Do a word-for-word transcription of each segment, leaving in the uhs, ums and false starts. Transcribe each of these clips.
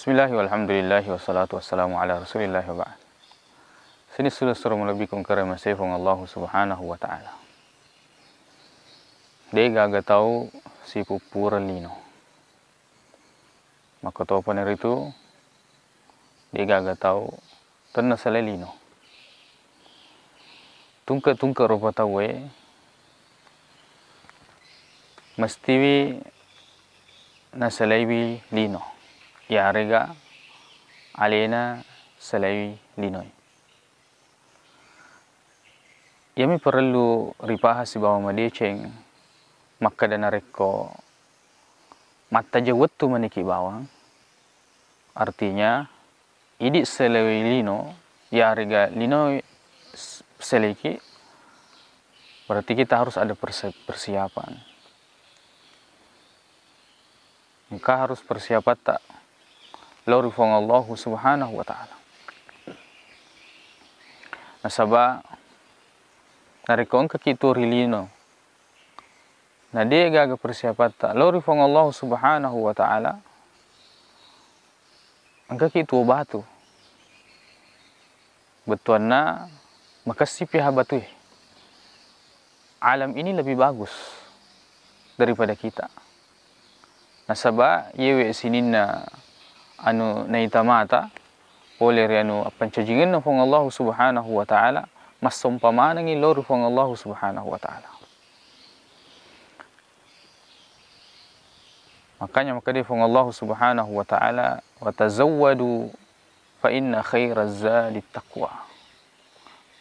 Bismillahi walhamdulillahi wassalatu wassalamu ala rasulillahi wa ba'd. Sining sulu-sulu malebbiku engka ri masei Puang Allahu Subhanahu wa Ta'ala. De'gaga tau sipuppureng lino. Makkotopani ritu, de'gaga tau tennasalai lino. Tungke-tungke rupa tauwe mestiwi nasalaiwi lino, iyarega alena salaiwi linoi. Iyami parellu ripahang sibawa madeceng, makkeda narekko mattajeng wettu maniki bawang, artinya idi selewei lino, yarega lino s-, seleki, berarti kita harus ada perse-, persiapan. Engka harus persiapatta lao ri Puang Allahu Subhanahu wa Ta'ala. Nasaba narekko engkaki tuo ri lino, na de'gaga persiapatta lao ri Puang Allahu Subhanahu wa Ta'ala, engkaki tuo batu. Bettuanna makessipi ha batue. Alam ini lebih bagus daripada kita. Nasaba yewe sininna anu naita mata pole ri anu appancajingenna Puang Allahu Subhanahu wa Ta'ala, massompa manengngi lao ri Puang Allahu Subhanahu wa Ta'ala. Makanya makkeda Puang Allahu Subhanahu wa Ta'ala, "Wa tazawwadu fa inna khairaz zadi taqwa."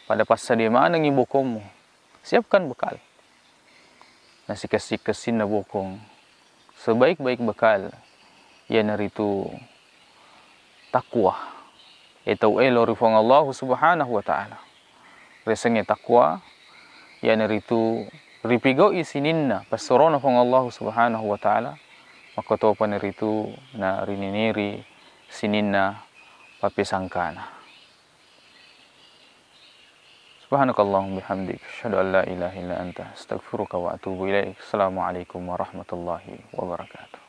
Pada passadia manengngi bokommu, siapkan bekal. Nasikessi-kessinna bokong, sebaik-baik bekal iyanaritu takwa. E tau elo ri Puang Allahu Subhanahu wa Ta'ala. Riasengnge takwa, iyanaritu ripigau'i sininna passurona Puang Allahu Subhanahu wa Ta'ala, makkotopani ritu na rininiri sininna pappesangkana. Subhanakallahumma bihamdik, asyhadu an la ilaha illa anta, astaghfiruka wa atubu ilaik. Assalamualaikum warahmatullahi wabarakatuh.